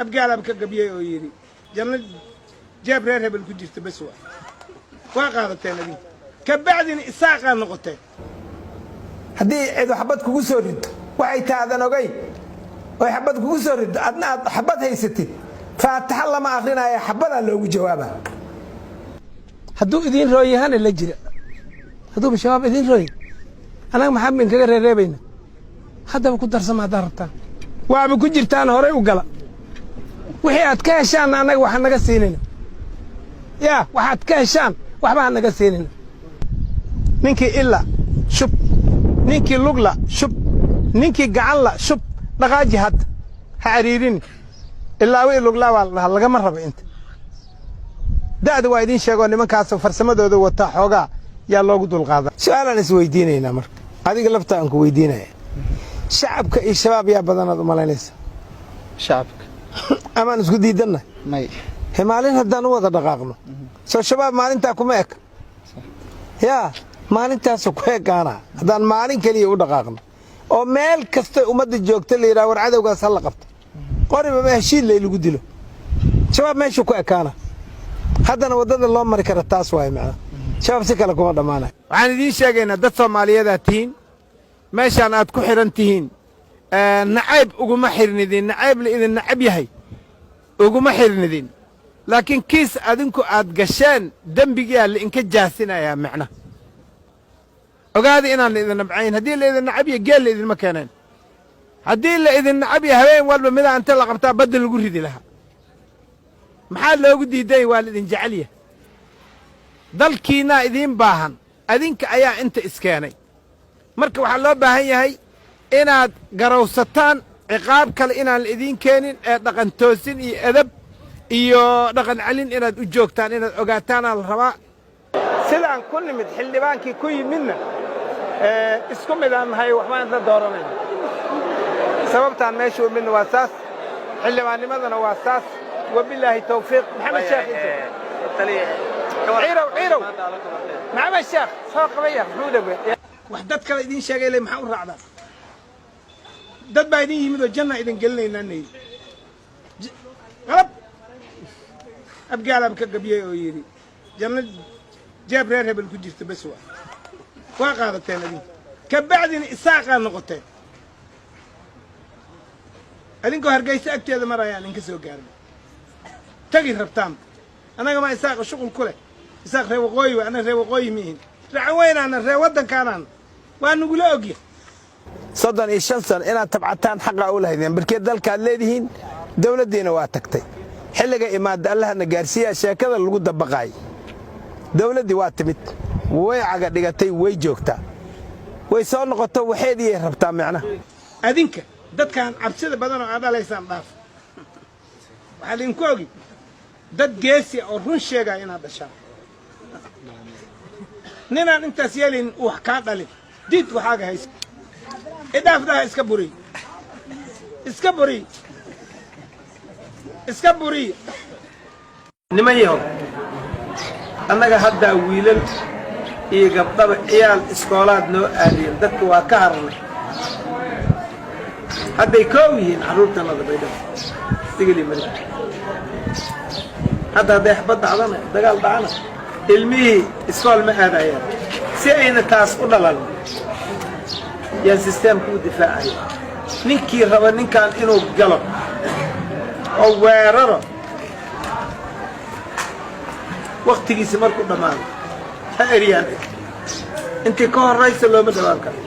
Abgaalaab ka gabyey oo yidhi, "Janno jeeb reer hebel ku jirta bes." Waa qaadateen adinka, ka bacdina Isaaqaa noqoteen. Haddii cidu xabad kugu soo rido, waxay taadan ogayn oy xabad kugu soo rido, adna aad xabad haysatid, faataxa lama akrinaayo, xabadaa loogu jawaaba. Hadduu idiin rooyahana la jira, hadduuba Shabaab idiin rooya, annaga maxaa bin kaga reereebayna? Haddaba ku darsama haddaad rabtaan, waaba ku jirtaan. Horay u gala, wixii aad ka heshaanna annaga waxa naga siinayna. Yaa waxaad ka heshaan waxba ha naga siinayna. Ninkii ila shub, ninkii lugla shub, ninkii gacanla shub, dhaqaaji hadda, ha cariirini. Ilaawi luglaa waa la dhahaa, lagama rabo inta da'da. Waa idiin sheegoo nimankaas farsamadooda wataa, xoogaa yaa loogu dulqaadaa. Su-aalaan is weydiinaynaa marka, adiga lafta aan ku weydiinaya: shacabka iyo Shabaab yaa badanaad u malaynaysa? Shacabka. Amaan isku diidanna? May. He, maalin haddaan u wada dhaqaaqno, soo Shabaab maalintaa kuma eka? Yaa maalintaasu ku ekaana haddaan maalin keliya u dhaqaaqno oo meel kasta ummadda joogta la yidhaha, "War cadowgaas ha la qabto," qoriba ma heshiid lay lagu dilo, Shabaab meeshuu ku ekaana. Haddana waddada loo mari kara taas waaye. Macnaa, Shabaab si kale kuma dhammaanayo. Waxaan idiin sheegaynaa, dad Soomaaliyeedaad tihiin, meeshaan aad ku xidhan tihiin nacayb uguma xirnidin, nacayb la idin nacab yahay uguma xirnidin, laakiin kiis adinku aad gasheen dembigiyaa la inka jaasinayaa. Macna, ogaada inaan la idin nabcayn. Haddii la idin nacab yahay, geel la idinma keeneen. Haddii la idin nacab yahay, habeen walba midaa inta la qabtaa badda lagu ridi lahaa. Maxaa loogu diiday? Waa la idin jecel yahay, dalkiinnaa idiin baahan, adinka ayaa inta iskeenay. Marka waxaa loo baahan yahay inaad garowsataan ciqaab kale inaan la idiin keenin ee dhaqan toosin iyo edab iyo dhaqan celin inaad u joogtaan, inaad ogaataanaa la rabaa. Sidaan ku nimid xildhibaankii ku yimidna isku mid aan nahay, waxbaan isla dooranayna. Sababtaan meesha u midna waa saas, xildhibaannimadana waa saas. Wabilaahi tawfiiq. Maxamed Sheekh, ciirow, ciirow, Maxamed Sheekh soo qabaya. Muxuu dhawe wax dad kale idiin sheegay le? Maxaa u raacdaan? Dad baa idin yimid oo janna idin gelinaynaa naydi qalab. Abgaalaab ka gabyey oo yidhi, "Janno jeeb reer hebel ku jirta bes." Waa qaadateen adinka, ka bacdina Isaaqaa noqoteen. Adinkoo Hargeysa agteeda marayaan inka soo gaarnay, tagi rabtaan. Annaga maa Isaaqa shuqul ku leh? Isaaq ree waqooyi wa, annaga ree waqooyi miihin, racan weynaana, ree waddankaanaan waa nagula ogya. 35 sano inaad tabcataan xaqa u lahaydeen, barkeed dalkaad leedihiin. Dawladdiina waa tagtay. Xilliga imaadda Allahna gaarsiiyaa sheekada lagu dabaqaay. Dawladdii waa timid, way caga dhigatay, way joogtaa, way soo noqoto, waxeediiyay rabtaa micnaha. Adinka dadkaan cabsida badan oo aad dhalaysaan dhaaf. Waxaa idinku ogi dad geesi oo run sheegaya inaad dhashaan. Ninaan intaas yeelayn uu wax kaa dhalin, did waxaaga haysa, idhaafdaha, iska buriy, iska buriy, iska buriy. Niman yahow, annaga haddaa wiilal iyo gabdhaba ciyaal iskoolaad noo aadiyeen, dadka waa ka harnay. Hadday koow yihiin carruurtanada Baydhabo, Digli Mari. Hadda hadday xabad dhacdana, dagaal dhacana, ilmihii iskool ma aadayaan. Si ayna taas u dhalan yaan sisteemka u difaacaya. Ninkii raba ninkan inuu galo oo weeraro, waktigiisi markuu dhammaado ha eryaan. Intii ka horraysa looma dhawaan karo.